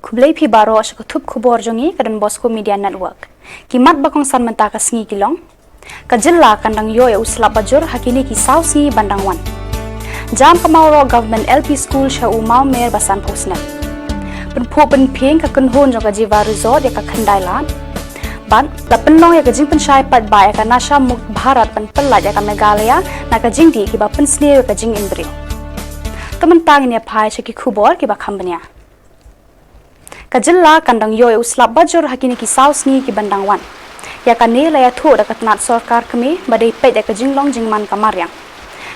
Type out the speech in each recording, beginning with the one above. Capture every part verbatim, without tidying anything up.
Khublei phi baroh sha ka thup khubor jong ngi ka Don Bosco Media Network. Ki mat ba kongsan mynta ka sngi ki long: Ka jylla kan dang ïoh ïa u slap bajur ha kine ki saw sngi ban dang wan. Jam ka Mawroh Government L P School sha u mawmer ba sanphew snem. Pynphuh pynphieng ka kynhun jong ka Jiva Resort ïa ka khyndai lad. Bad la pynlong ïa ka jingpynshai paidbah ïa ka Nasha Mukt Bharat ban pyllait ïa ka Meghalaya na ka jingdih kiba pynsniew ïa ka jingim briew. Te mynta ngin ïa phai sha ki khubor kiba kham bniah. Ka jylla kan dang ïoh ïa u slap bajur ha kine ki saw sngi kiban dang wan. Ïa kane la ïathuh da ka tnat sorkar kmie ba dei peit ïa ka jinglong jingman ka mariang.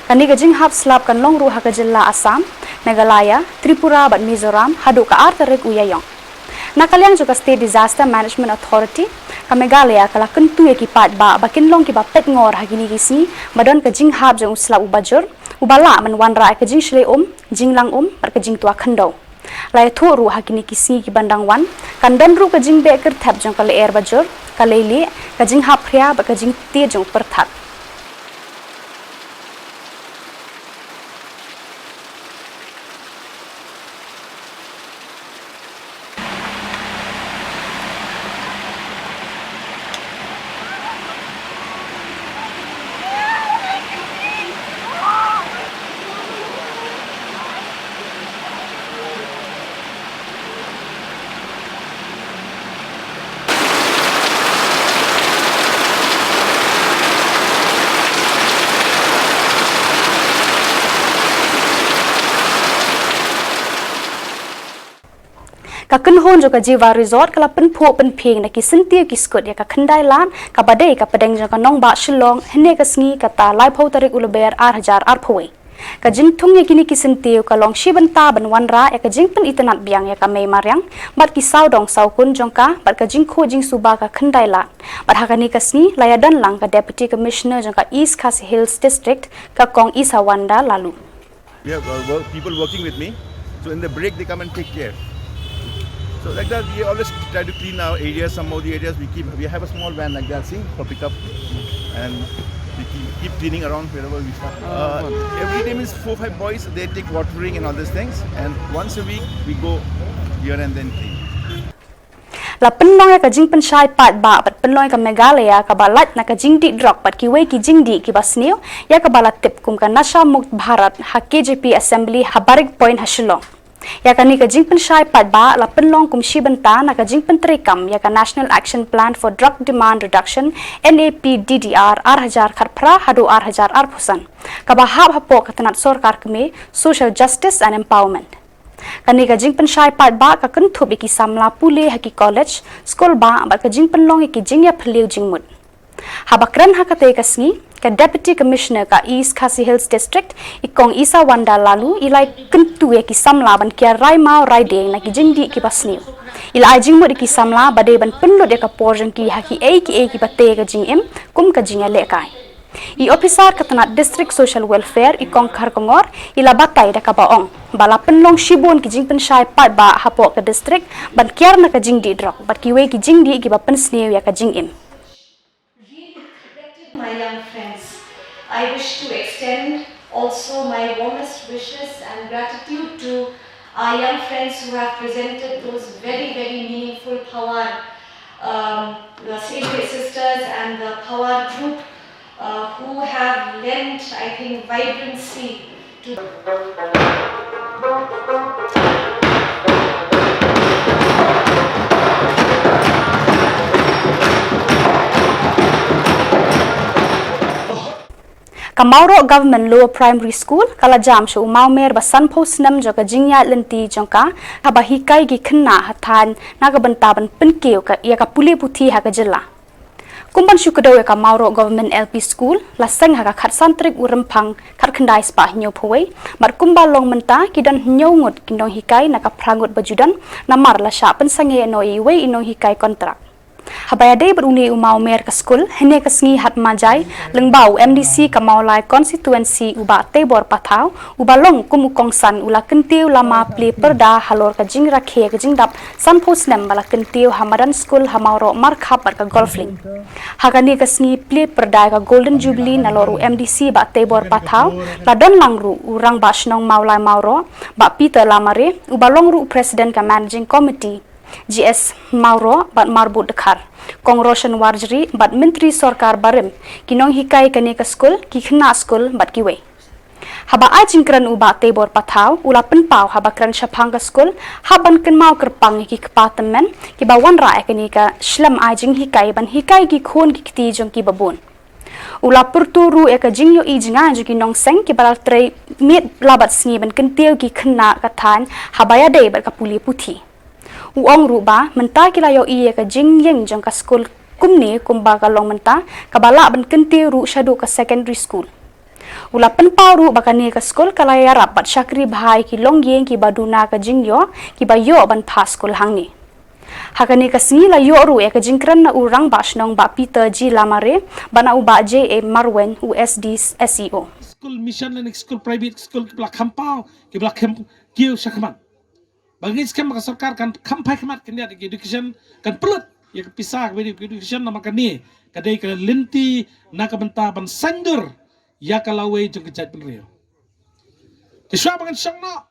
Kane ka jinghap slap kan long ruh ha ka jylla Assam, Meghalaya, Tripura bad Mizoram haduh ka ar tarik u Ïaïong. Na ka liang jong ka State Disaster Management Authority, ka Meghalaya ka la kyntu ïa ki paidbah ba kin long kiba peit ngor ha kine ki sngi ba don ka jinghap jong u slap u bajur, uba lah ban wanrah ïa ka jingshlei um, jinglang um bad ka jingtwa khyndew. La ïathuh ruh ha kine ki sngi kiban dang wan kan don ruh ka jingbeh kyrthep jong ka lyer bajur, ka leilieh, ka jinghap phria bad ka jingtied jong u pyrthat. Ka kynhun jong ka Jiva Resort ka la pynphuh pynphieng na ki syntiew ki skud ïa ka khyndai lad kaba dei ka pdeng jong ka nongbah Shillong hynne ka sngi, kata laiphew tarik u Lber ar hajar arphew wei. Ka jingthung ïa kine ki syntiew ka long shi bynta ban wanrah ïa ka jingpynitynnad biang ïa ka mei mariang bad ki sawdong sawkun jong ka bad ka jingkhuid jingsuba ka khyndai lad. Bad ha kane ka sngi la ïadon lang ka Deputy Commissioner jong ka East Khasi Hills District, ka Kong Isawanda Laloo. We have, uh, work, people working with me. So in the break, they come and take care. So like that, we always try to clean our areas. Some of the areas we keep, we have a small van like that, see, for pickup, and we keep, keep cleaning around wherever we find. Uh, every day means four, five boys. They take watering and all these things, and once a week we go here and then clean. La pynlong ïa ka jingpynshai paidbah bad pynlong ïa ka Meghalaya kaba lait na ka jingdih drok bad kiwei ki jingdih kiba sniew, ïa kaba la tip kum ka Nasha Mukt Bharat ha K J P Assembly ha Barik Point ha Shillong. Ïa kane ka jingpynshai paidbah la pynlong kum shi bynta na ka jingpyntreikam ïa ka National Action Plan for Drug Demand Reduction, N A P D D R, ar hajar khatphra haduh ar hajar arphew san, kaba hap hapoh ka tnat sorkar kmie Social Justice and Empowerment. Kane ka jingpynshai paidbah ka kynthup ïa ki samla pule ha ki college, skul bah bad ka jingpynlong ïa ki jingïaphylliew jingmut. Haba kren ha katei ka sngi, ka Deputy Commissioner ka East Khasi Hills District, i Kong Isawanda Laloo, i la ïakyntu ïa ki samla ban kiar rai maw rai dieng na ki jingdih kiba sniew. I la ai jingmut ïa ki samla ba dei ban pynlut ïa ka por jong ki ha kiei kiei kiba tei ïa ka jingim kum ka jingïalehkai. I ophisar ka tnat District Social Welfare, i Kong Kharkongor, i la batai da kaba ong ba la pynlong shibun ki jingpynshai paidbah hapoh ka district ban kiar na ka jingdih drok bad kiwei ki jingdih kiba pynsniew ïa ka jingim. My young friends, I wish to extend also my warmest wishes and gratitude to our young friends who have presented those very, very meaningful pawar, um, the Sacred Sisters and the pawar group, uh, who have lent, I think, vibrancy to Ka Mawroh Government Lower Primary School ka la jam sha u mawmer ba sanphew snem jong ka jingïaid lynti jong ka, haba hikai ki khynnah ha thaiñ na ka bynta ban pynkiew ka, ïa ka pule puthi ha ka jylla. Kum ban shu kdew ïa ka Mawroh Government L P School, la seng ha ka khatsan tarik u Rymphang khatkhyndai spah hynñiewphew wei, bad kumba long mynta ki don hynñiew ngut ki nonghikai na ka phra ngut ba ju don, namar la shah pynsangeh noh ïa iwei i nonghikai kontrak. Haba ïadei bad une u mawmer ka skul, hynne ka sngi Hatmajai, lyngba u M D C ka Mawlai constituency u Bah Teibor Pathaw, uba long kum u kongsan u la kyntiew lama plie pyrda halor ka jingrakhe ka jingdap sanphew snem ba la kyntiew ha madan skul ha Mawroh markhap bad ka Golf Link. Ha kane ka sngi plie pyrda ka Golden Jubilee nalor u M D C Bah Teibor Pathaw, la don lang ruh u Rangbah Shnong Mawlai Mawroh, Bah Peter Lamare, uba long ruh u President ka Managing Committee, G S Mawroh bad Marbud Dkhar, Kong Roshan Warjri bad Myntri Sorkar barim, ki nonghikai kane ka skul, ki khynnah skul bad kiwei. Haba ai jingkren u Bah Teibor Pathaw, u la pynpaw haba kren shaphang ka skul, hap ban kynmaw kyrpang ïa ki kpa tymmen, kiba wanrah ïa kane ka shlem ai jinghikai ban hikai ki khun ki kti jong ki babun. U la pyrto ruh ïa ka jingïohi jngai jong ki nongseng kiba la trei miet la bad sngi ban kyntiew ki khynnah ka thaiñ haba ïadei bad ka pule puthi. U ong ruh ba mynta ki la ïohi ïa ka jingïeng jong ka skul kumne kumba ka long mynta, kaba lah ban kyntiew ruh shaduh ka secondary school. U la pynpaw ruh ba kane ka skul ka la ïarap bad shakri bha ïa ki longïing kiba duna ka jingïoh, kiba ïoh ban phah skul hangne. Ha kane ka sngi la ïoh ruh ïa ka jingkren na u Rangbah Shnong Bah Peter G Lamare bad na u Bah J A Marwein, u S D S E O. Skul mission lane skul private skul kiba la kham paw, kiba la kham kiew shakhmat. Ba ngi skhem ba ka sorkar kan kham phai khmat khyndiat ïa ka education, kan pynlut ïa ka pisa kaba ïadei bad ka education namar kane ka dei ka lynti na ka bynta ban saiñdur ïa ka lawei jong ka jaitbynriew. Te shuwa ba ngan shong noh,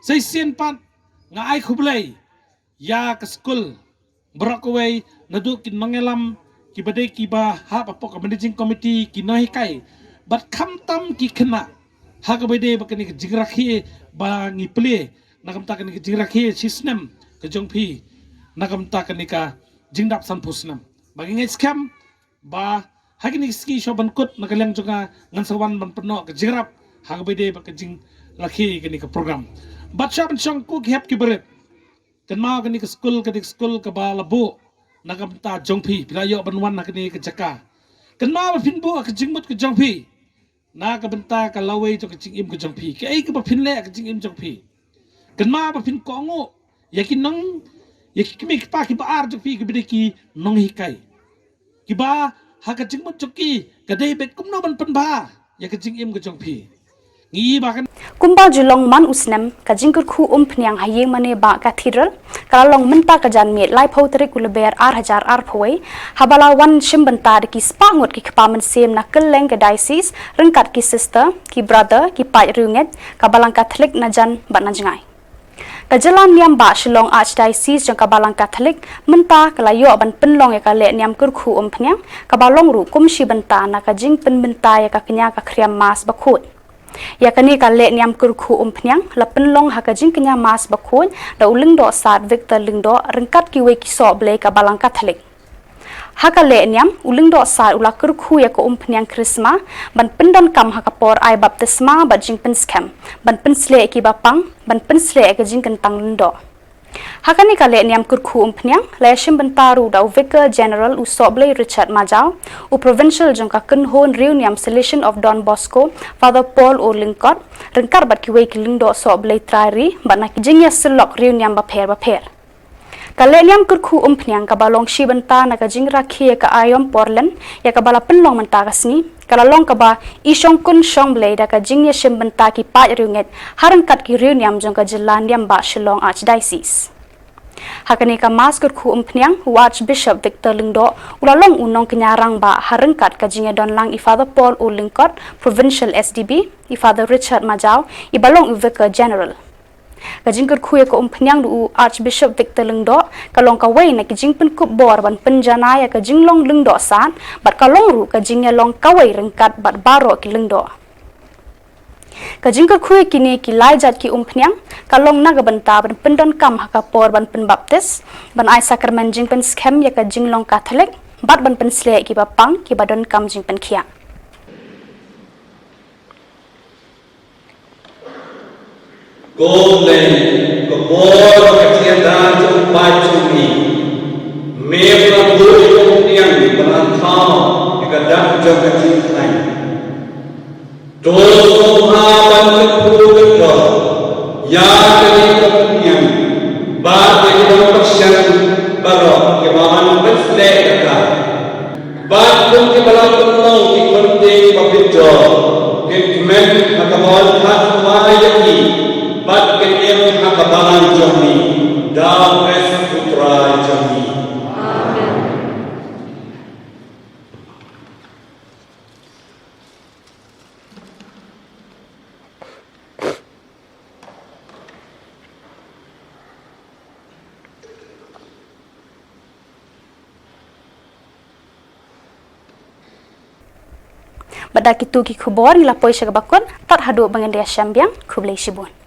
sa shisien pat nga ai khublei ïa ka skul baroh kawei, naduh ki nongïalam kiba dei kiba hap hapoh ka managing committee, ki nonghikai bad khamtam ki khynnah ha kaba ïadei bad kane ka jingrakhe ba ngi plie, na ka bynta kane ka jingrakhe shi snem ka jong phi, na ka bynta kane ka jingdap sanphew snem. Ba ngi ngeit skhem ba ha kine ki sngi shuwa ban kut na ka liang jong nga ngan sa wan ban pynnoh ka jingïarap ha kaba ïadei bad ka jingrakhe kane ka program. Bad shuwa ban shong, ko ki hep ki barit, kynmaw kane ka skul ka dei ka skul kaba la buh na ka bynta jong phi, phi la ïoh ban wan ha kane ka jaka. Kynmaw ba phin buh ha ka jingmut ka jong phi na ka bynta ka lawei jong ka jingim ka jong phi. Kaei kaba phin leh ha ka jingim jong phi, kynmaw ba phin kohnguh ïa ki nong, ïa ki kmie ki kpa kiba ar jong phi kiba dei ki nonghikai, kiba ha ka jingmut jong ki ka dei beit kumno ban pynbha ïa ka jingim ka jong phi. Ngi i ba kan Kumba ju long man u snem, ka jingkyrkhu umphniang ha ïingmane bah Cathedral ka la long mynta ka janmiet laiphew tarik u Lber ar hajar arphew wei, haba la wan shim bynta da ki spah ngut ki kpa mynsiem na kylleng ka diocese, ryngkat ki sister, ki brother, ki paid riewngeit ka Balang Catholic na jan bad na jngai. Ka jylla niam bah Shillong Archdiocese jong ka Balang Catholic mynta ka la ïoh ban pynlong ïa ka lehniam kyrkhu umphniang, kaba long ruh kum shi bynta na ka jingpynbynta ïa ka kñia ka khriam Mass Bakhuid. Ïa kane ka lehniam kyrkhu umphniang la pynlong ha ka jingkñia Mass Bakhuid da u Lyngdoh Sad Victor Lyngdoh ryngkat kiwei ki sohblei ka Balang Catholic. Ha ka lehniam, u Lyngdoh Sad u la kyrkhu ïa ka umphniang Krisma ban pyndonkam ha ka por ai baptisma bad jingpynskhem, ban pynsleh ïa kiba pang, ban pynsleh ïa ka jingkyntang lyngdoh. Ha kane ka lehniam kyrkhu umphniang la ïashim bynta ruh da u Vicar General u Sohblei Richard Majaw, u Provincial jong ka Kynhun Riewniam Salesian of Don Bosco Father Paul O Lyngkot, ryngkat bad kiwei ki lyngdoh sohblei trai ri bad na ki jingïasyllok riewniam bapher bapher. Ka lehniam kyrkhu umphniang kaba long shi bynta na ka jingrakhe ïa ka aïom porlin ïa kaba la pynlong mynta ka sngi, ka la long kaba i shongkun shongblei da ka jingïashim bynta ki paid riewngeit ha ryngkat ki riewniam jong ka jylla niam bah Shillong Archdiocese. Ha kane ka Mass kyrkhu umphniang, u Archbishop Victor Lyngdoh u la long u nongkñia rangbah ha ryngkat ka jingïadonlang i Father Paul O Lyngkot, Provincial S D B, i Father Richard Majaw, iba long u Vicar General. Ka jingkyrkhu ïa ka umphniang da u Archbishop Victor Lyngdoh ka long kawei na ki jingpynkup bor ban pynjanai ïa ka jinglong Lyngdoh Sad bad ka long ruh ka jingïalong kawei ryngkat bad baroh ki lyngdoh. Ka jingkyrkhu ïa kine ki lai jait ki umphniang ka long na ka bynta ban pyndonkam ha ka por ban pynbaptis, ban ai sakramen jingpynskhem ïa ka jinglong Katholik bad ban pynsleh ïa kiba pang kiba donkam jingpynkhiah. Ko Blei, ka bor ka jingïada jong u paid jong me, me la buh ïa ka umphniang ban thaw ïa ka dak jong ka jingkhlaiñ. To sngewbha ban kyrkhu kyrdoh ïa kane ka umphniang bad ïa ki nongkyrshan baroh kiba wan ban Pynlong ki khun tieng ba pynjor, kin kmen ha ka bor jong U Trai jong ngi, bad kin im ha ka balang jong ngi. Da U Khrist U Trai jong ngi. Bad da kitu ki khubor ngi la poi sha kaba kut, tad haduh ban ïa shem biang, khublei shibun.